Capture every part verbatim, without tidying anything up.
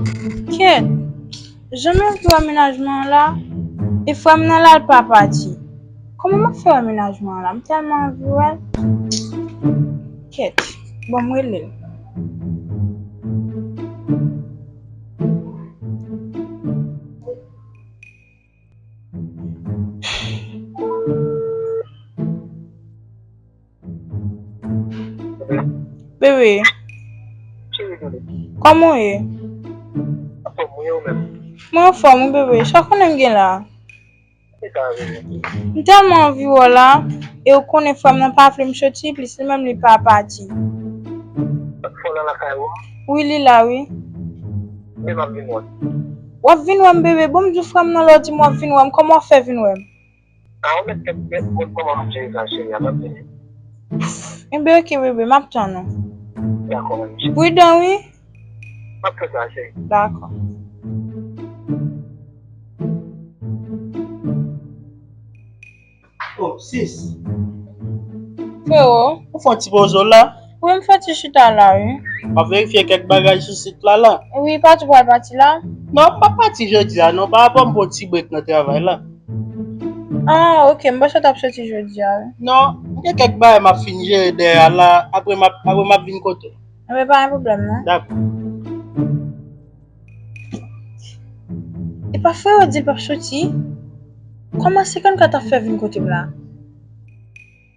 Kèt, jan m anvi wè mennaj mwen an la, e frè m nan la l pa pati. Kòman m ap fè wè mennaj mwen an la? M tèlman anvi wè l. Kèt, bon, m rele l. Bebe, kòman w ye? Mwen anfòm wi, bebe. Sa w konnen m gen la? M tèlman anvi wè w la, e ou konnen frè m nan pa vle m soti, plis li menm li pa pati. Wi, li la, wi. W ap vin wè m, bebe? Bon, m di w frè m nan lè w di m w ap vin wè m, kòman w fè vin wè m? A, ou mèt tèt tèt, mwen kòman m ap jere sa, cheri, a, m ap vini. Enben, oke, bebe, m ap tann ou. Dakò, mami. Pridan, wi. M ap fè sa, cheri. Dakò. Oh, sis. Frewo. Ou fè yon ti poze w la? Wi, m fè ti chita la, wi. M ap verifye kèk bagay sou sit la, la. Wi, pati w pral pati la? Non, m p ap pati jodi a, non, pa rapò m pran yon ti brek nan travay la. Ah, oke, m panse w t ap soti jodi a, wi. Non, m gen kèk bagay m ap fin jere dèyè a la, apre m ap, apre m ap vin kote w. Enben, pa gen pwoblèm, non. Dakò. Epa frè yo di l p ap soti. Kòman senkannkat ap fè vin kote m la?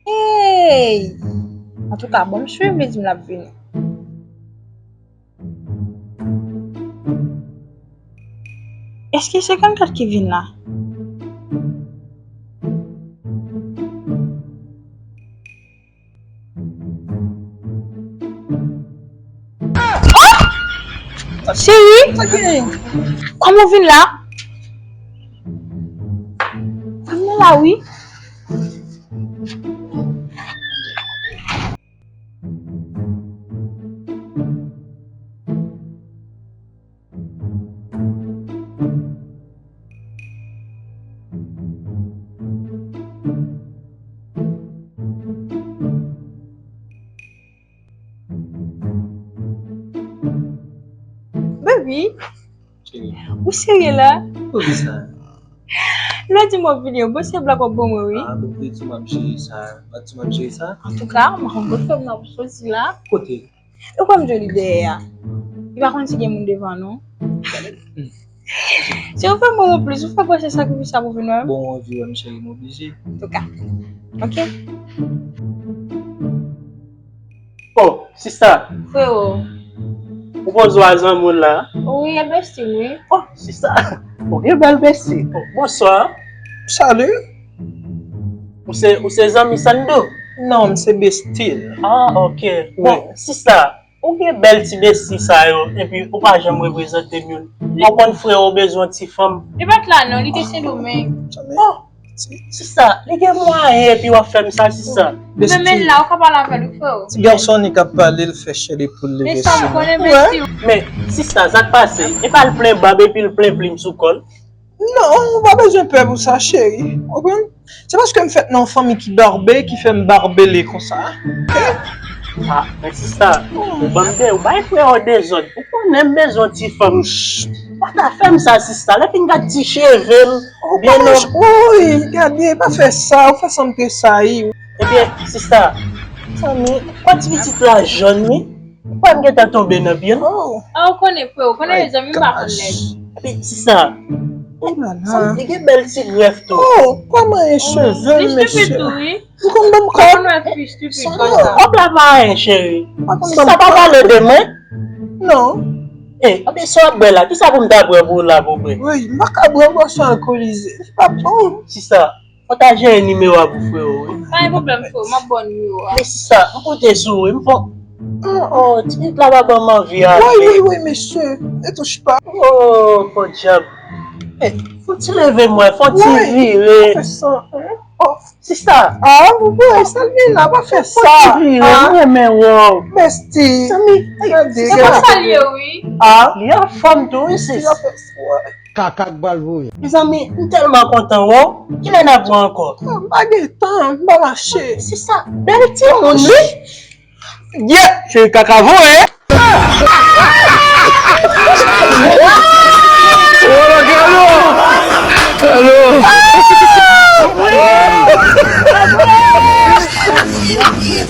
Hey! Antouka, bon, m swiv li di m l ap vini. Èske senkannkat ki vin la? Oh! Cheri, kòman w vin la? Vin la, wi. Baby, cheri, ou serye la? Poukisa? Lè w di m w ap vini, bon, se blag w ap ban mwen, wi. Ah, bon, poukisa m ap jere sa? Pa di m ap jere sa? Antouka, m pa konn kote m nan pou soti la. Kote? Ou kwè m joli dèyè a? Li pa konn si gen moun devan nou. Si ou fè mwen plis, ou fè gwo se sakrifis la pou vin wè m? Bon, ou anvi wè m, cheri, m oblije. Antouka. Oke. Oh, sista. Frewo. Ou poze w a zanmi w la? Wi, e besti m, wi. Oh, sista. Ou gen bèl besti. Oh, bonswa. Salut. Ou se, ou se zanmi Sandou? Non, m se besti l. Ah, oke. Bon, sista, ou gen bèl ti besti sa yo, epi ou pa janm reprezante m youn. Ou konn frè ou bezwen ti fanm. Li pa t la non, li te Sendomeng. Oh, sista, li gen mwayen epi w ap fè m sa, sista. Men, men la, ou ka pale avè l, wi, frè. Ti gason ni k ap pale, l fè chè de poul leve sou mwen. Men sista, sa k pase? E pa l plen bab epi l plen plim sou kò l? Non, ou pa bezwen pè pou sa, cheri. Ou konprann? Se paske m fèt nan yon fanmi ki barbe, ki fè m barbele konsa. Ah, men sista, ou ban m de, ou bay frè w dezòd. Ou konnen m bezwen ti fanm. Pa ta fè m sa, sista. Lè fin gad ti cheve m, byen non. Woy, gade, pa fè sa, ou fè sanble sa, wi. Ebyen, sista, zanmi, kò ti pitit la jòn, wi. Ou pa m gentan tonbe nan pye l. Oh. Ah, ou konnen, frè, ou konnen zanmi m pa konn nèg. Epi, sista, oh la la, li gen bèl ti grèf tou. Oh, kòman e cheve, mesye? Li stupid tou, wi. Ou konn ban m kòb? Ou konn wè fi stupid konsa. Kòb la pa anyen, cheri. Sista, pa pale de mwen. Non. Eh, anben sa w ap bwè la, kisa pou m ta bwè pou w la pou bwè? Wi, m pa ka bwè bwason alkolize. Li pa bon. Sista, fò w ta jere nimewo a pou frè w, wi. Pa gen pwoblèm, frè, m ap ba w nimewo a. Men sista, m konte sou ou, wi, m fò. Oh, oh, ti pitit la pa ban m anvi ale. Wi, wi, wi, mesye, ne touche pas. Oh, podyab. Eh, fò w ti leve m wè, fò w ti vire. Wi, pa fè sa, hein? Oh. Sista. Ah, ou wè, Salvina, pa fè sa. Fò ti vire, m renmen wè w. Besti. Zanmi, gade, gade. Se konsa l ye, wi. Ah, li anfòm tou, wi, sis. Kaka k pral voye. Mezanmi, m tèlman kontan wè w. Kilè n ap wè ankò? M pa gen tan, m pa mache. Sista, bèl timoun, wi. Yeah, se kaka voye.